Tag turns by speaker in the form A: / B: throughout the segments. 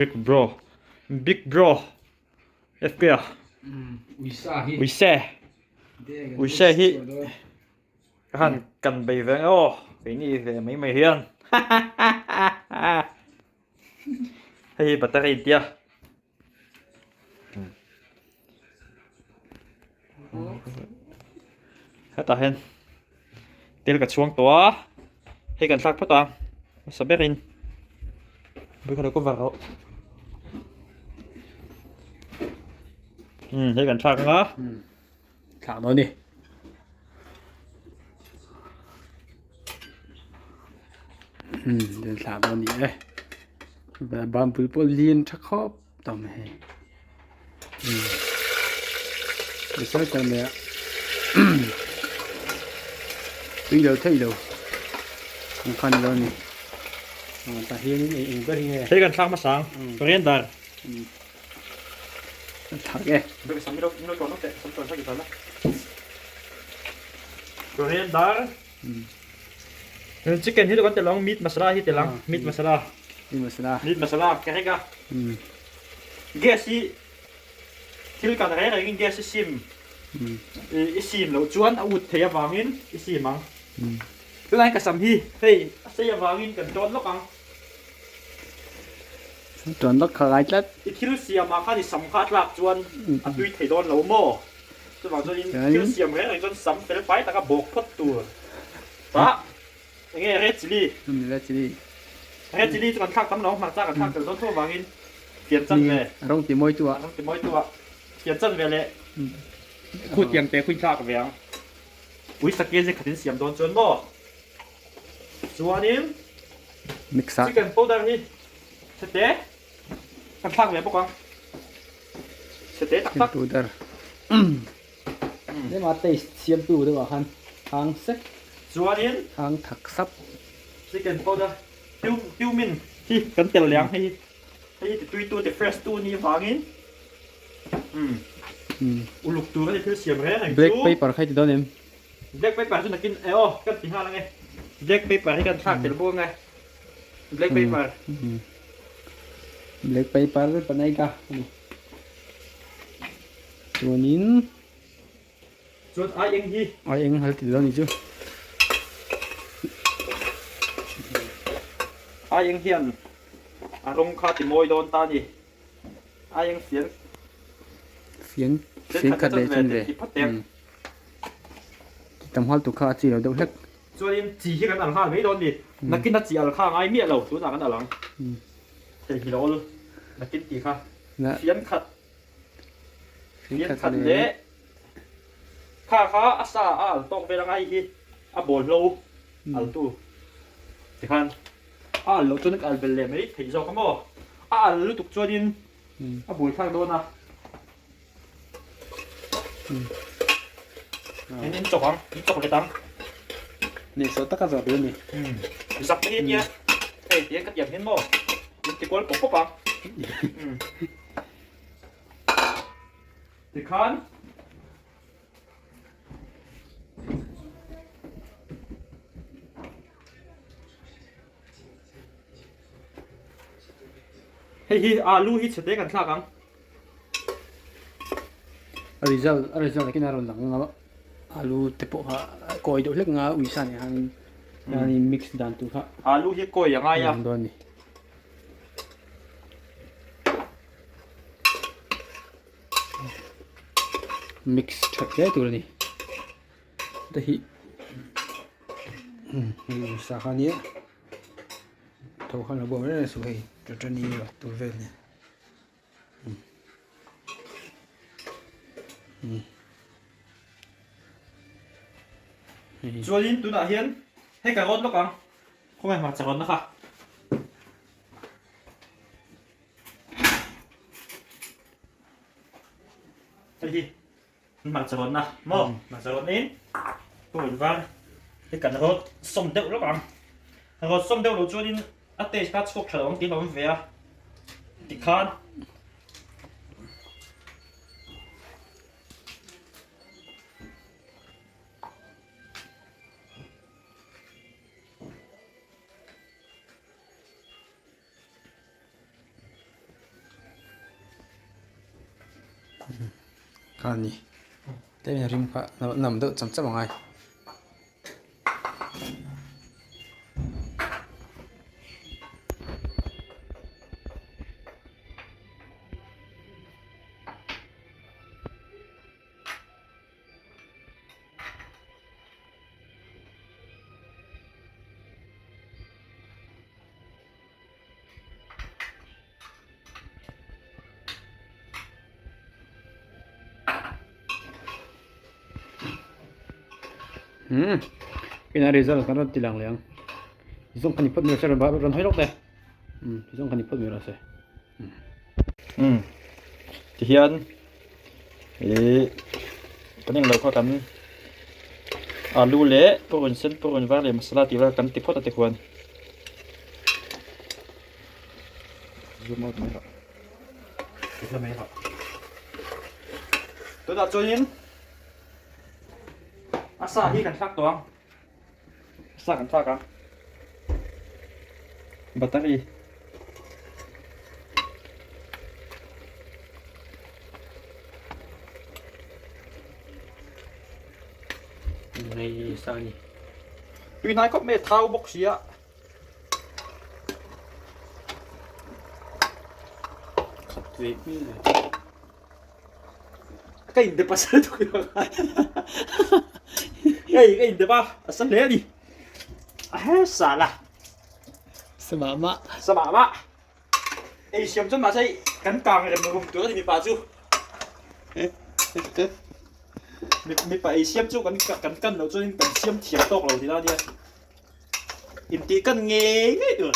A: Big bro big bro FK a uise uise hi ka han kan bei ve ang aw keini ve mai mai hian hei hi battery an tia hetah hian tel ka chhuang tawh a hei kan thlak phawt ang hmasa berin bik lo cover rawh umm hei kan thlak anga
B: thlak dawn a ni. Umm den thlak dawn a ni e banpui pawh lian tha khawp tawh mai hei umm tichuan leh tui lo theih lo ang kha a ni lo a ni tah hianin eng eng ber hi nge
A: hei kan thlak hmasa ang coriander.
B: Thak e.
A: Coriander. Chicken hi kan tel ang meat masala hi tel ang meat masala.
B: Meat masala.
A: Meat masala ka rek a. Gas hi thil kan reng rengin gas hi sim i sim loh chuan a ut thei avangin i sim ang. Tunah hian ka sam hi hei a sei avangin kan tawn lawk ang.
B: Chuan lawk kha ngai tlat.
A: I thil siamah khan i sam kha a tlak chuan a tui thei dawn lo maw? Chuvang chuan in thil siam reng reng chuan sam fel fai taka bawk phawt tur. Tah eng nge red chilli?
B: Red chilli.
A: Red chilli chu kan thlak tam lo ang, hmarcha kan thlak tel dawn tho avangin fian chan ve.
B: A rawng ti mawi tu ah.
A: A rawng ti mawi tu ah fian chan ve leh khut tiang te khuin thlak ve ang. Ui sake zek khatin siam dawn chuan maw? Chuanin chicken powder hi chhete kan thlak ve bawk ang chhete tak tak
B: powder tlema taste siam tu deuh ah khan hang sek
A: chuanin
B: hang thak sap
A: chicken powder cumin hi kan tel leh ang hei hi hei hi ti tui tu ti fresh tu ni vangin uluk tur a ni thil siam reng reng chu
B: black paper kha i ti dawn em.
A: Black paper chu nakin eh aw kan ti nghal ange black paper hi kan thlak tel bawk ange black paper
B: black paper panai ka ani chuanin
A: chuan ai eng hi
B: ai eng hal ti dawn ni chu
A: ai eng hian a rawng kha ti mawi dawn ta ni ai eng fian
B: fian fian khat leh chan ve Tam nghal tur kha a chi lo deuh hlek.
A: Chuanin chi hi kan al nghal mai dawn ni. Nakin a chi al kha a ngai miah lo tunah kan al ang. Thei hi lo awl nakin tih kha fian khat fian khat leh kha kha a sa a al tawk vel anga hei hi a bawl hlo al tu tikhan a al loh chuan ka al bel leh mai theih zawk a maw a al lutuk chuanin a buaithlak dawn a. In in chawk ang, in chawk let ang.
B: Ni saw taka zawh tur a ni.
A: Zak te hi tia, hei tiang ka tiam hian maw, in ti kual pawp pawp ang. Tikhan. Hei hi alu hi chhe te kan thlak ang.
B: A result a result takin a rawn lang ang a alu te pawh kha a kawi deuh hlek ang a uisa nen khan hianin mix dan tur kha
A: alu hi kawi a ngai a
B: lang dawn a ni. Mix that hle tur a ni te hi hei uisa kha ania tho khan lo buai reng reng suh hei chutani tur vel a ni.
A: Chuanin tunah hian hei ka rawn lawk ang khawngaih hmarcha rawnna kha. Hei hi hmarcha rawnna maw hmarcha rawnna in purun var hi kan rawt sawm deuh lawk ang. Rawt sawm deuh loh chuanin a taste kha chhuak tha lo ang tih hlauhawm ve a tikhan
B: Kha a ni. Tlem in a rim kha nam deuh cham cham angai. Umm ina result kan rawn ti lang leh ang zawng kha ni phawt mai rawh se rawn hawi lawk teh umm zawng kha ni phawt mai rawh se
A: umm tihian ih kan englo kha kan alu leh purun sen purun var leh masala tih vel kan ti phawt a tikhuan zoom out mai rawh ti hla mai rawh tunah chuanin a sa hi kan thlak tawh ang a sa kan thlak ang battery
B: Nei sa a ni.
A: Tui hnai khawp mai a thau bawk sia.
B: Khat ve hmel ve.
A: Ka in dep a sa tuk lo ngai. Hei ka in dep a, a sa hle a ni. A he sa la.
B: Sa mah mah.
A: Sa mah mah. Ei siam chuan mahse kan kang rem rum tur a ni mipa chu. Mipa ei siam chu kan kan kan loh chuan kan siam thiam tawk lo tih a nia. Intih kan ngei ngei tur.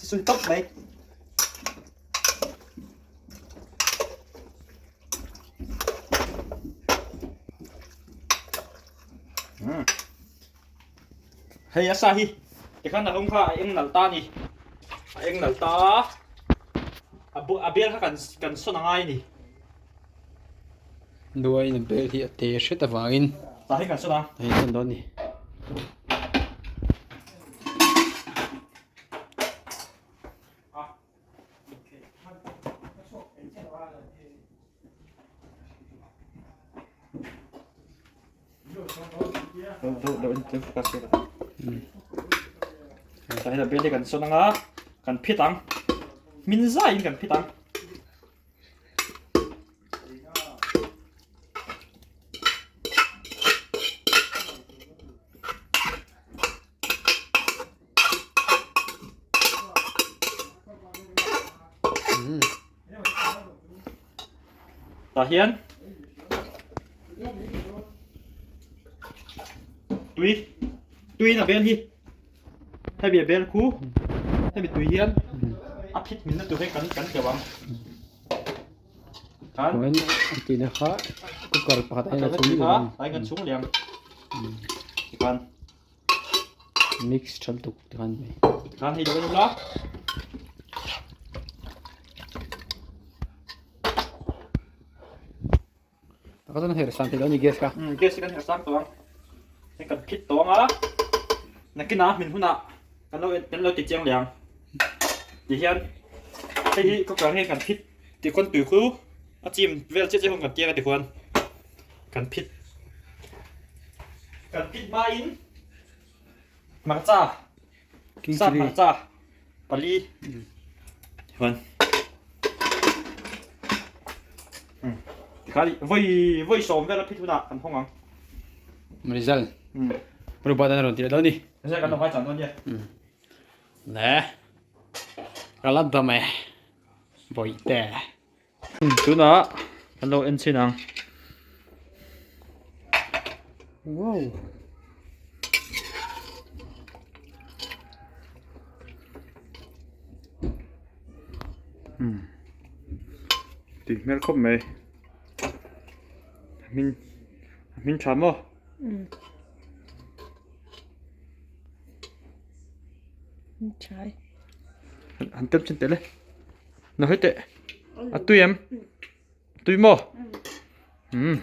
A: Chu tawp mai. Hei a sa hi tikhan a rawng kha a eng nalh ta a ni a eng nalh ta a a bel kha kan kan sawn a ngai a ni.
B: Nuain a bel hi a te hret avangin
A: tah hi kan sawn a.
B: Tah hi kan sawn dawn a ni.
A: Bel hi kan sawn anga kan phit ang hmin zaiin kan phit ang. Tah hian tui tui in a bel hi hemi a bel khu hemi tui hian a phit hmin na tur hi kan kan keuh ang
B: kan a tihna kha cooker pakhat ah hian a chhung leh ang
A: ah hian kan chhung leh ang tikhan
B: Mix tha lutuk tikhan mai.
A: Tikhan hei lo en ula.
B: Taka chuan her sang thei lo ni gas kha.
A: Um gas hi kan her sang tawh ang. Hei kan phit tawh ang a. Nakinah hmin hunah kan lo kan lo ti chiang leh ang. Ti hian hei hi cooker hian kan phit tikhawn tui khu a chim vel chiah chiah hun kan tiang a tikhuan kan phit kan phit hmain hmarcha sap hmarcha pali chuan tikhan vawi vawi sawm vel a phit hunah kan hawng ang.
B: Result Rupa dan a rawn ti leh dawn a ni.
A: Result kan lo ngaithla dawn nia.
B: Le ka la dam e bawihte.
A: Tunah kan lo en chhin ang.
B: Wow.
A: Hmm. Tui hmel khawp mai. A hmin a hmin tha maw?
C: Hmm. Tha e.
A: Han tem chin teh le. Na hawi teh. A tui em? Tui maw? Um.